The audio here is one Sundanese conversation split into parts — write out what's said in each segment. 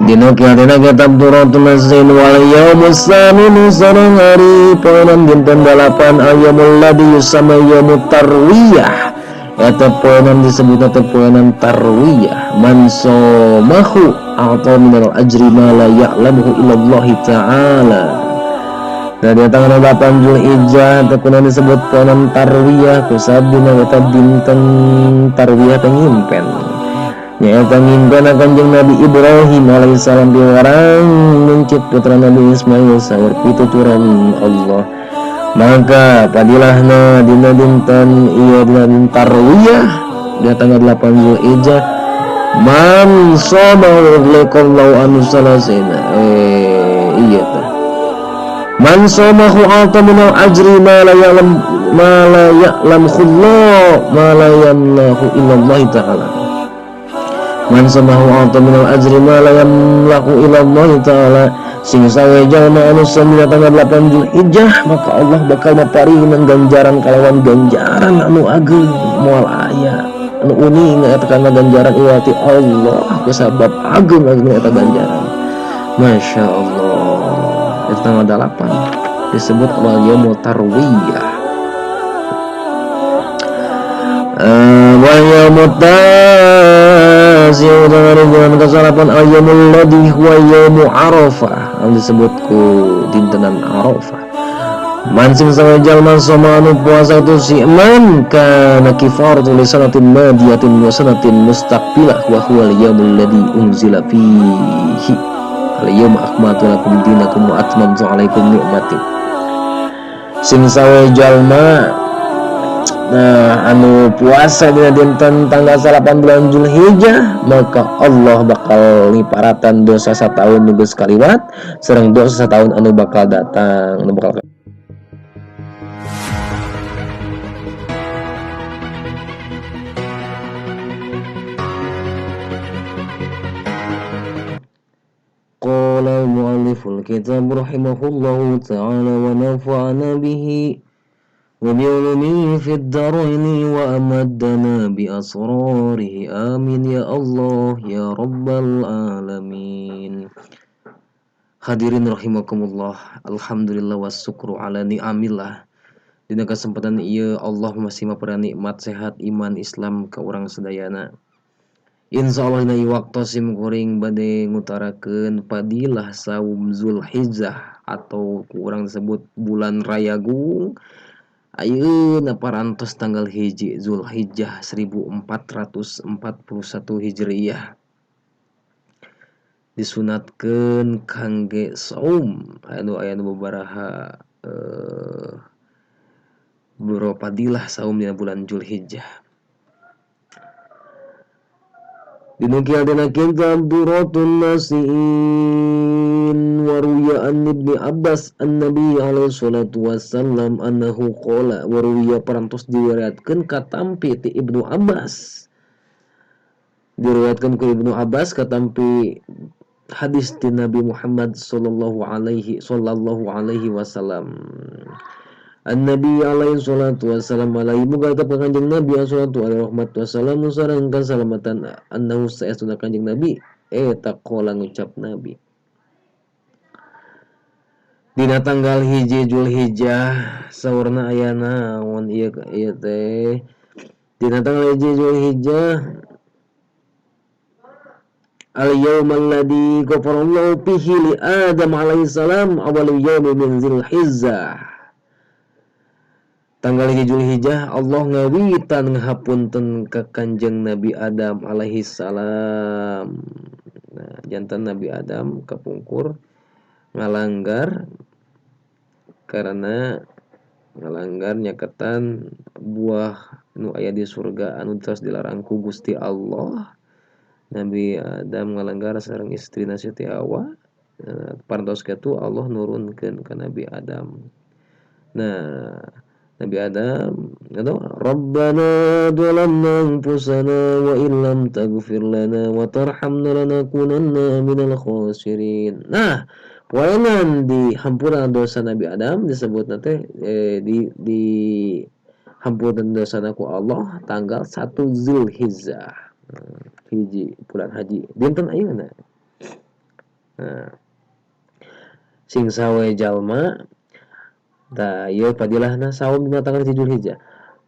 Dina kiatina kitab Duratul Nasin wal yaumus saminu sareng hari poenan dinten 8 al yaumul ladzi yusamma yaumut tarwiyah eta poenan disebutna teh poenan tarwiyah man somahu a'ta minal ajri ma la ya'lamuhu illallah ta'ala. Nah, di tanggal 8 Zulhijjah teh kunaon disebut poenan tarwiyah kusabdina eta dinten tarwiyah teh ngimpen. Nyaeta ngimpen Kanjeng Nabi Ibrahim alaihissalam piwarang mencit putra Nabi Ismail saur pituturan Allah. Maka padilahna dina dinten ieu dina dinten tarwiyah di tanggal 8 Zulhijjah man soma liqallahu anu salasina iya teh man somahu a'ta minal ajri ma la ya'lam ma la ya'lam khullah ma la yamlahu illallah ta'ala. Man somahu a'ta minal ajri ma la yamlahu illallah ta'ala. Sing sawe jalma anu samina tanggal 8 Zulhijjah maka Allah bakal maparinan ganjaran kalawan ganjaran anu ageung moal aya anu uning eta kana ganjaran ieu ti Allah kusabab ageung ageung eta ganjaran. Masya Allah, itu tanggal 8 disebut wal yaumut tarwiyah. Wal yaumut tasi'u tanggal kasalapan al yaumul ladzi huwa yaumu Arafah anu disebut ku dintenan Arafah. Man sing sawe jalma soma anu puasa itu si man kana kifaratu li sanatin madiyatin wa sanatin mustaqbilah wa huwa al yaumul ladzi unzila fihi al yauma akmaltu lakum dinakum wa atmamtu alaikum ni'mati. Sing sawe jalma nah anu puasa dina dinten tanggal 8 bulan Zulhijjah maka Allah bakal niparatan dosa satahun nu geus kaliwat sareng dosa satahun anu bakal datang anu bakal. Qala al-mu'alliful kitab rahimahullahu ta'ala wa nafa'ana bihi wa bi'ulumihi fid daraini wa amaddana bi asrarihi amin ya Allah ya rabbal alamin. Hadirin rahimakumullah, alhamdulillah wassyukru ala ni'amillah. Dina kesempatan ieu Allah masih mapera nikmat sehat iman Islam ka urang sadayana. Insyaallah dina ieu waktu sim kuring bade ngutarakeun fadilah saum Zulhijjah atau ku urang disebut bulan Rayagung. Ayeuna parantos tanggal 1 Zulhijjah 1441 Hijriah. Disunatkeun kangge saum anu aya nu babaraha beberapa fadilah saum dina bulan Zulhijjah. Dinukil dina kitab Duratun Nasiin wa ruwiya an Ibni Abbas an-Nabi alaihi salatu wassalam annahu qala wa ruwiya parantos diriwayatkeun katampi ti Ibnu Abbas. Diriwayatkeun ku Ibnu Abbas katampi hadis ti Nabi Muhammad sallallahu alaihi wasallam. An-Nabi alaihi salatu wassalam alaihi muga tetep ka Kanjeng Nabi alaihi salatu alaihi rahmatu wassalam sareng kasalamatan annahu saestuna Kanjeng Nabi eta qala ngucap Nabi. Dina tanggal 1 Zulhijjah saurna aya naon ieu ieu teh dina tanggal 1 Zulhijjah al yaumal ladzi ghafarallahu fihi li Adam alaihi salam awal yaumi min Zulhijjah. Tanggal 1 Zulhijjah Allah ngawitan ngahapunten ka Kanjeng Nabi Adam alaihi salam. Nah, jantan Nabi Adam kapungkur ngalanggar karena ngalanggar nyaketan buah nu aya di surga anu terus dilarang ku Gusti Allah. Nabi Adam ngalanggar sareng istrina Siti Hawa. Nah, parantos kitu Allah nurunkeun ka Nabi Adam. Nah, Nabi Adam atau Rabbana dzalamna anfusana wa illam taghfir lana wa tarhamna lanakunanna minal khasirin. Nah, poenan di hampura dosa Nabi Adam disebut nanti di hampuran dosa ku Allah tanggal 1 Zulhijjah. Hiji bulan haji dinten ayeuna. Nah, sing sawe jalma tah ieu fadilahna saum dina tanggal 1 Zulhijjah.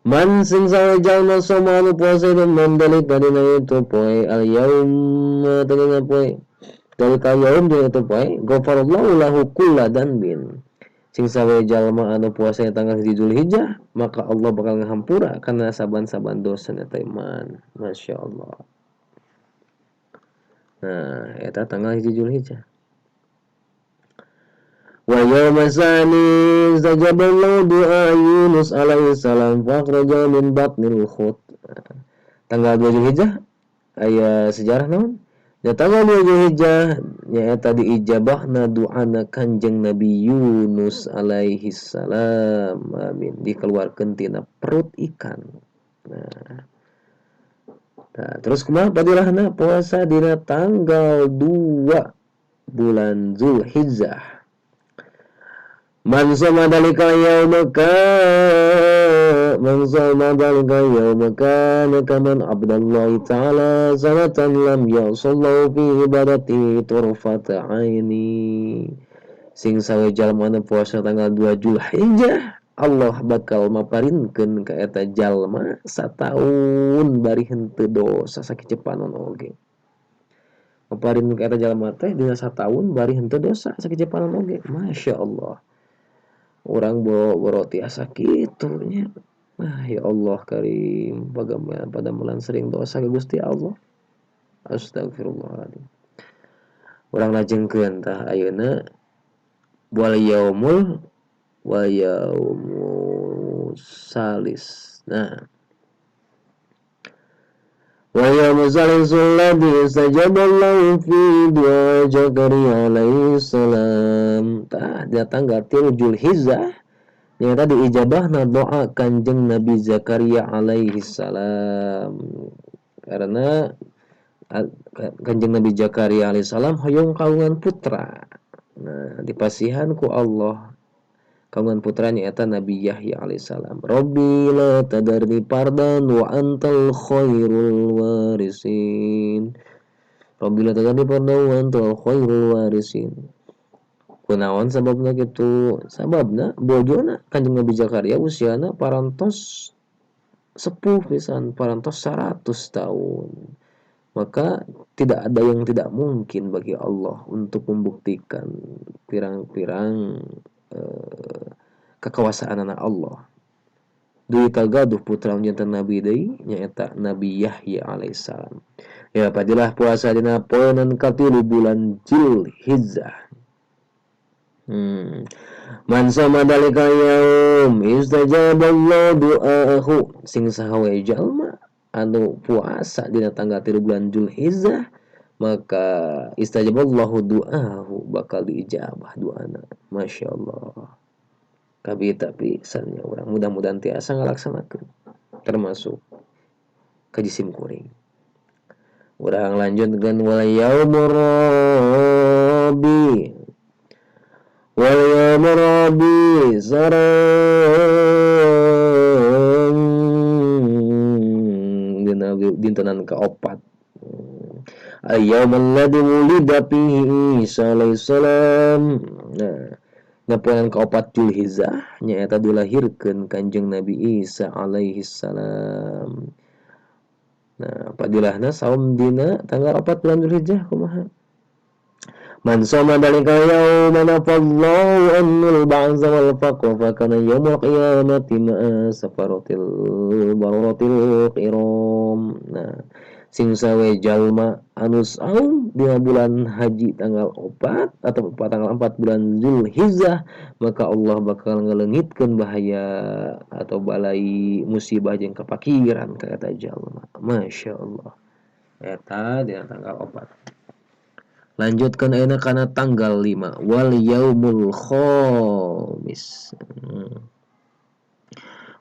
Man sing sawe jalma soma anu puasa itu man dalika dina itu poe al yaum tadina poe dalika yaum dina itu poe ghafarallahu lahu kulla danbin. Sing sawe jalma anu puasa tanggal 1 Zulhijjah maka Allah bakal ngahampura kana saban-saban dosa eta iman. Masya Allah. Nah, eta tanggal 1 Zulhijjah. Wa yawma sani istajaballahu du'a Yunus alaihi salam fakhraja min batnil khut. Tanggal 2 Zulhijjah aya sejarah naon? Ya tanggal 2 Zulhijjah nyaeta diijabahna du'ana Kanjeng Nabi Yunus alaihi salam. Amin. Dikeluarkeun tina perut ikan. Nah, terus kumaha padilahna puasa dina tanggal 2 bulan Zulhijjah. Man shoma dalika yauma kana kaman abdallahi ta'ala sanatan lam ya'sallahu fi ibadati turfata aini. Sing sawe jalma anu puasa tanggal 2 Zulhijjah Allah bakal maparinkeun ka eta jalma sataun bari henteu dosa sakicepanon oge. Maparinkeun ka eta jalma teh dina sataun bari henteu dosa sakicepanon oge. Masya Allah. Urang boro tiasa kitu nya. Ah ya Allah karim, pada bulan sering dosa ka Gusti Allah. Astagfirullahaladzim. Urang lajengkeun tah ayeuna wal yaumul wa yaumus salis. Nah, wa yaumus salisul ladzi istajaballahu fi du'a Zakaria alaihi salam. Tah dina tanggal 3 Zulhijjah nyaeta diijabahna doa Kanjeng Nabi Zakaria alaihi salam. Karena Kanjeng Nabi Zakaria alaihi salam hoyong kagungan putra. Nah, dipasihan ku Allah kagungan putranya eta Nabi Yahya alaihissalam. Rabbi la tadarni pardan wa antal khairul warisin. Rabbi la tadarni pardan wa antal khairul warisin. Kunaon sababna kitu? Sababna bojona Kanjeng Nabi Zakaria usiana parantos sepuh pisan, parantos 100 tahun. Maka tidak ada yang tidak mungkin bagi Allah untuk membuktikan pirang-pirang kekuasaan anak Allah. Duwi kagaduh putra janten nabi deui nyaeta Nabi Yahya alaihissalam. Ya padilah puasa dina poenan katilu bulan Zulhijjah. Man shoma dalika yaum istajaballahu du'aahu. Sing saha we jalma anu puasa dina tanggal 3 bulan Zulhijjah maka istajaballahu du'ahu, bakal diijabah doana. Masya Allah. Kabita pisan nya urang, mudah-mudahan tiasa ngalaksanakeun termasuk kaji sim kuring. Urang lanjutkeun wal yaumur rabi. Wal yaumur rabi sareng dina dintenan kaopat. Al-yawmal ladzi wulida fihi Isa alaihi salam. Nah, napoean kaopat Zulhijjah nyaeta dilahirkeun Kanjeng Nabi Isa alaihi salam. Nah, padilahna saum dina tanggal 4 bulan Zulhijjah kumaha? Man shoma dalika yauma nafallahu annul ba'sa wal faqra fa kana yaumul qiyamati ma'a safaratil bararatil qiram. Nah, sing sawe jalma anu saum dina bulan haji tanggal 4 atau tanggal 4 bulan Zulhijjah maka Allah bakal ngeleungitkeun bahaya atau balai musibah jeung kapakiran ka eta jalma. Masya Allah. Eta dina tanggal 4. Lanjutkan ayeuna kana tanggal 5 wal yaumul khamis.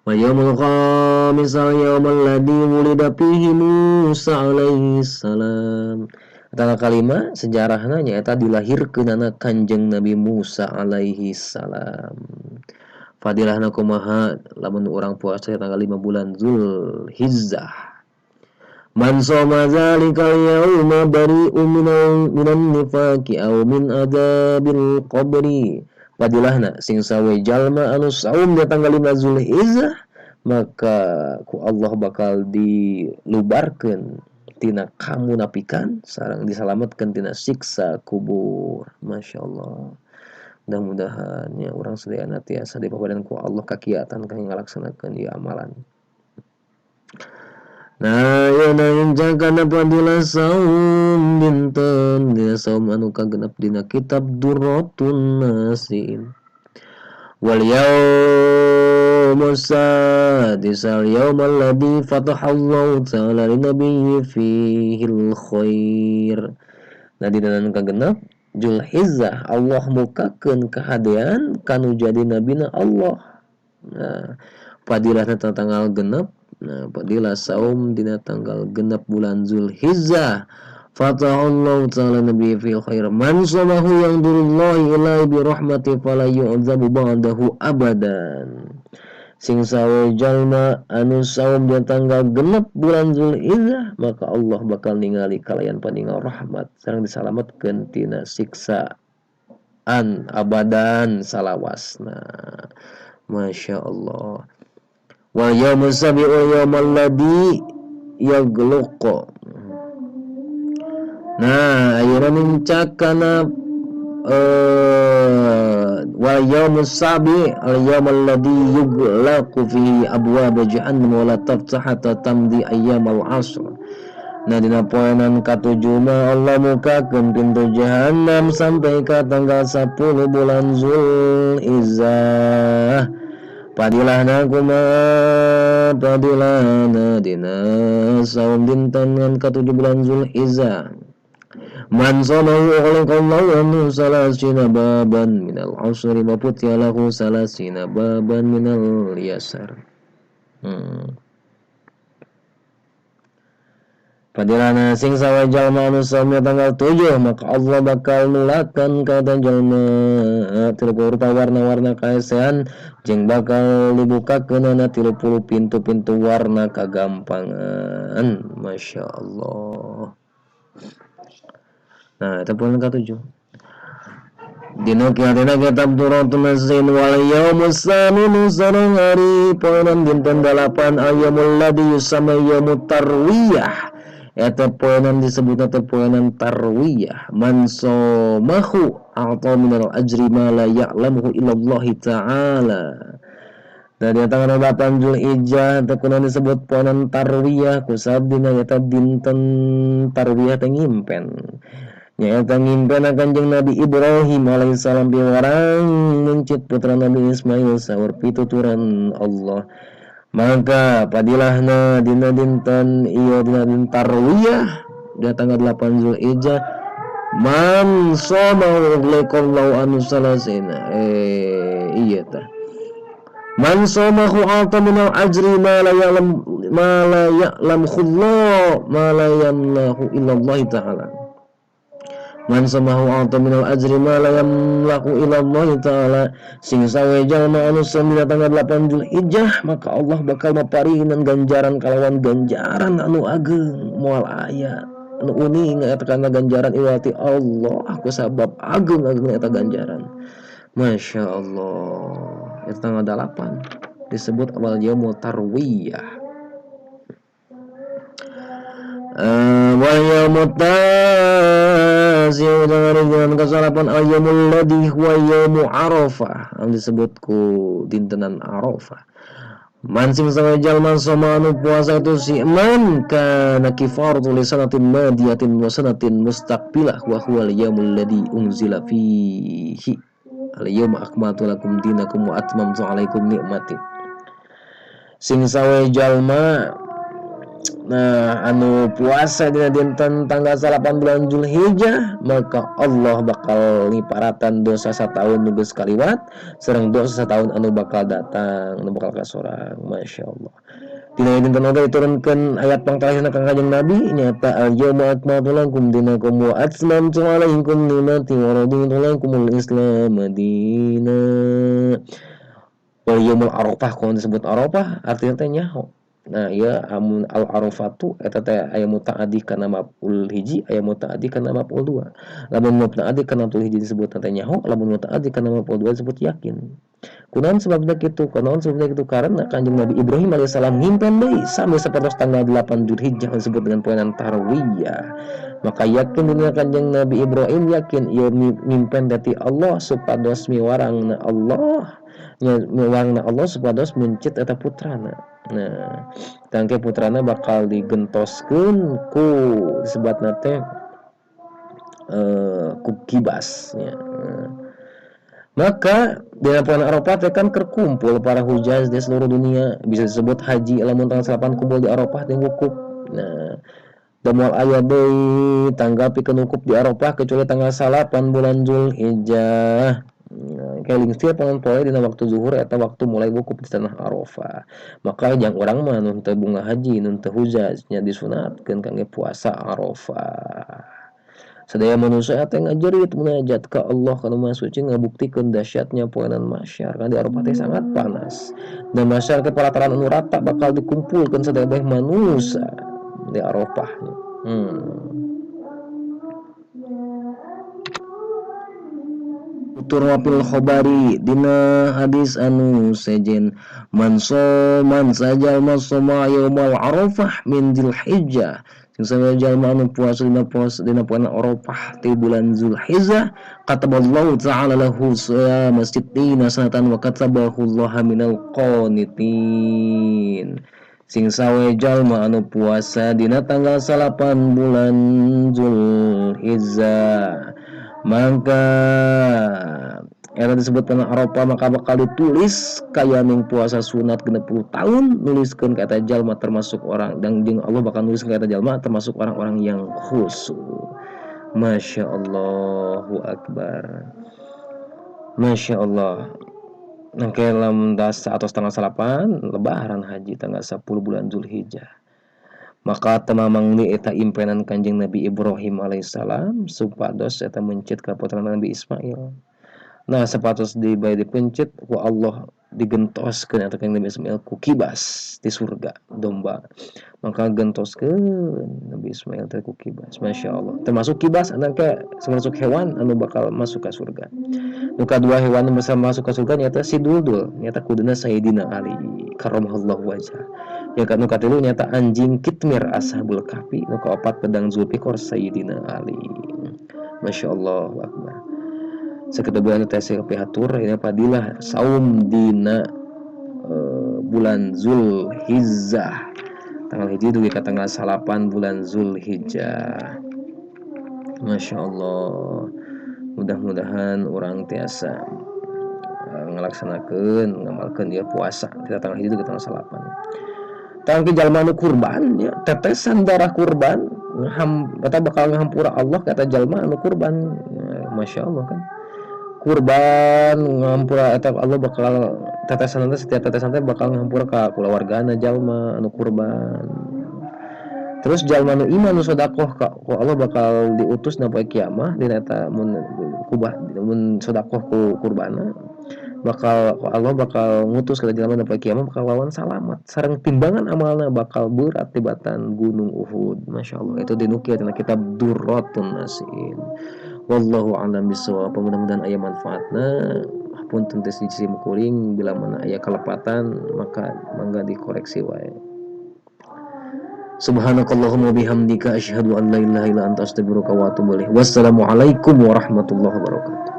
Wa yaumul khamis al yaumul ladzi wulida fihi Musa alaihi salam. Tanggal kalima sejarahna nyaeta dilahirkeunana Kanjeng Nabi Musa alaihi salam. Fadilahna kumaha lamun urang puasa tanggal 5 bulan Zulhijjah. Man shoma zalikal yauma bari'un minan nifaqi aw min adabil qabri. Padilahna sing sawe jalma anu saum di tanggal 5 Zulhijjah maka ku Allah bakal dilubarkeun tina kamunafikan sareng disalametkeun tina siksa kubur. Masya Allah. Mudah-mudahan ya urang sadayana tiasa dipapadan ku Allah kakiatan kangge ngalaksanakeun ieu amalan. Nah, ya nang fadilah saum dinten dina saum anu kagenep dina kitab Durratun Nasiin. Wal yaumus sadisal yaumal ladzi fatahallahu ta'ala linabiyyi fihil khair. Nah, dina anu kagenep Zulhijjah Allah mukakeun kahadean kanu jadi nabina Allah. Nah, fadilahna tanggal genep. Nah, fadilah saum dina tanggal genep bulan Zulhijjah. Fatahallahu ta'ala nabi fi khair man shamahu yandurullahi ilaihi bi rahmati fala yu'dzabu ba'dahu abadan. Sing sawe jalma anu saum dina tanggal genep bulan Zulhijjah maka Allah bakal ningali kalayan paningal rahmat sareng disalametkeun tina siksa an abadan salawasna. Masya Allah. Wal yaumus sabi'u yaumal ladzi yaghluqu. Nah, ayeuna nincak kana wal yaumus sabi' al yaumal ladzi yughlaqu fihi abwab jahannam wa la taftah hatta tamdi ayyamal asr. Nah, dina poenan katujuh mah Allah mukakeun pintu jahannam sampai ka tanggal 10 bulan Zulhijjah. Padilahna kumaha padilahna dina saum dinten ngan katujuh bulan Zulhijjah. Man shamahu ughliqallahu anhu salasina baban minal usri wa futiha lahu salasina baban minal yasar. Padilahna sing sawe jalma anu saumna tanggal 7 maka Allah bakal nulakan ka eta jalma 30 rupa warna-warna kaesean jeung bakal dibukakeunana 30 pintu-pintu warna kagampangan. Masya Allah. Nah, eta poin ka-7. Dina kiatina kitab Durratun Nasiin wal yaumus saminu sareng hari poenan dinten 8 ayyamul ladzi yusamma yaumut tarwiyah. Eta poenan disebutna teh poenan tarwiyah. Man somahu a'ta minal ajri ma la ya'lamuhu illallah ta'ala. Nah, di tanggal 8 Zulhijjah teh kunaon disebut poenan tarwiyah kusabdina eta dinten tarwiyah teh ngimpen. Nyaeta ngimpen Kanjeng Nabi Ibrahim alaihissalam piwarang mencit putra Nabi Ismail saur pituturan Allah. Maka padilahna dina dinten ieu dina dinten tarwiyah dina tanggal 8 Zulhijjah man shoma ughliqallahu anhu salasina. Iya tah. Man shamahu a'ta minal ajri ma la ya'lam ma la ya'lam khullah ma la yamlahu illallah ta'ala. Man samahu a'ta minal ajri ma la yamlaku illallah ta'ala. Sing sawe jalma anu saum dina tanggal 8 Zulhijjah maka Allah bakal maparinan ganjaran kalawan ganjaran anu ageung moal aya anu uning eta kana ganjaran iwati Allah ku sabab ageung-ageung eta ganjaran. Masya Allah. Eta tanggal 8 disebut awal yaumut tarwiyah. Wal yaumut tasi'u dengan kesalapan al yaumul ladzi huwa yaumu Arafah anu disebut ku dintenan Arafah. Man sing sawe jalma soma anu puasa itu si man kana kifaratu li sanatin madiyatin wa sanatin mustaqbilah wa huwa al yaumul ladzi unzila fihi al yauma akmaltu lakum dinakum wa atmamtu alaikum ni'mati. Sing sawe jalma nah anu puasa dina dinten tanggal 8 bulan Zulhijjah maka Allah bakal niparatan dosa satahun nu geus kaliwat sareng dosa satahun anu bakal datang anu bakal kasorang. Masya Allah. Dina dinten oge diturunkeun ayat pangtahina ka Kanjeng Nabi nyata al yauma akmaltu lakum dinakum wa atmamtu alaikum ni'mati wa raditu lakumul islam madina. Wal yaumul arafah kalau disebut arafah artinya teh nyaho. Nah ieu amun al arafatu eta teh aya mutaaddi kana maf'ul hiji, aya mutaaddi kana maf'ul dua. Lamun mutaaddi kana maf'ul hiji disebut teh nyaho, lamun mutaaddi kana maf'ul dua disebut yakin. Kunaon sebabna kitu? Kunaon sebabna kitu? Karena Kanjeng Nabi Ibrahim alaihissalam ngimpen deui sami sapertos tanggal 8 Dzulhijjah disebut dengan poenan tarwiyah. Maka yakin dunia Kanjeng Nabi Ibrahim yakin ieu ngimpen dati Allah supados miwarangna Allah, nya miwarangna Allah supados mencit eta putrana. Nah, tangke putrana bakal digentoskeun ku disebutna teh ku kibas nya. Nah, maka dina poean Arafah teh kan kerkumpul para hujaz di seluruh dunia, bisa disebut haji lamun tanggal 8 kumpul di Arafah teh wukuf. Nah, da moal aya deui tanggal pikeun wukuf di Arafah kecuali tanggal 9 bulan Zulhijjah. Nah, kayak lingsir pangan poe dina waktu zuhur eta waktu mulai wukuf di tanah Arafah. Maka jang urang mah nu teu bunga haji, nu teu hujaz nya disunatkeun kangge puasa Arafah. Sadaya manusia teh ngajerit munajat ka Allah kana Maha Suci ngabuktikeun dahsyatnya poenan mahsyar. Karena di Arafah teh sangat panas. Dan mahsyar ke pelataran anu rata bakal dikumpulkeun sadaya teh manusia di Arafah. Tutur wapil khobari dina hadis anu sejen man man sajalma soma yaumal Arafah min Dzulhijjah. Sing saja jalma anu puasa dina puasa dina poean Arafah ti bulan Zulhijjah kataballahu ta'ala lahu siyama sittina sanatan wa katabahu Allah minal qanitin. Sing sawe jalma anu puasa dina tanggal 9 bulan Zulhijjah maka eta disebut tanah Arafah maka bakal ditulis kaya ning puasa sunat 60 tahun nuliskeun ka eta jalma termasuk orang dan jeung Allah bakal nulis ka eta jalma termasuk orang-orang yang khusyuk. Masya Allahu Akbar. Masya Allah. Nangke lamun dasa atau tanggal 8 lebaran haji tanggal 10 bulan Zulhijjah. Maka temamang di eta impenan Kanjeng Nabi Ibrahim alaihissalam supados eta mencit ka putra Nabi Ismail. Nah, sepatos di bae dipencet ku Allah digentoskeun eta Kanjeng Nabi Ismail ku kibas di surga domba. Maka gentoskeun Nabi Ismail teh ku kibas. Masya Allah. Termasuk kibas anu ke termasuk hewan anu bakal masuk ke surga. Nu kadua hewan anu bisa masuk ke surga nyata si duldul, nyata kuduna Sayyidina Ali karramallahu wajah. Ya kan nu katilu nyata anjing kitmir ashabul kahfi, nu kaopat pedang Zulfiqar Sayyidina Ali. Masya Allah akbar. Sakitu bulan teh pihatur ini fadilah saum dina bulan Zulhijjah. Tanggal hiji dugi ka tanggal 9 bulan Zulhijjah. Masya Allah. Mudah-mudahan urang tiasa ngalaksanakeun ngamalkeun dia puasa dina tanggal hiji dugi ka tanggal 9. Tangki jalma nu kurban ya, tetesan darah kurban eta bakal ngahampura Allah kata jalma anu kurban. Masya Allah kan. Kurban ngahampura eta Allah bakal tetesan teh setiap tetesan teh bakal ngahampura ka kulawargana jalma anu kurban. Terus jalma nu iman nu sedekah ka ku Allah bakal diutus na poe kiamah dina eta mun kubah mun sedekah ku kurbana bakal ku Allah bakal ngutus ka jalma na poe kiamah bakal lawan salamat sareng timbangan amalna bakal berat tibatan gunung Uhud. Masya Allah itu dinukil dina kitab Durratun Nasiin. Wallahu a'lam bishawab. Mudah-mudahan aya manfaatna. Punten teh siji kuring bila mana aya kalepatan maka mangga dikoreksi wae. Subhanakallahumma bihamdika asyhadu an la ilaha illa anta astaghfiruka wa atubu ilaik. Wassalamualaikum warahmatullahi wabarakatuh.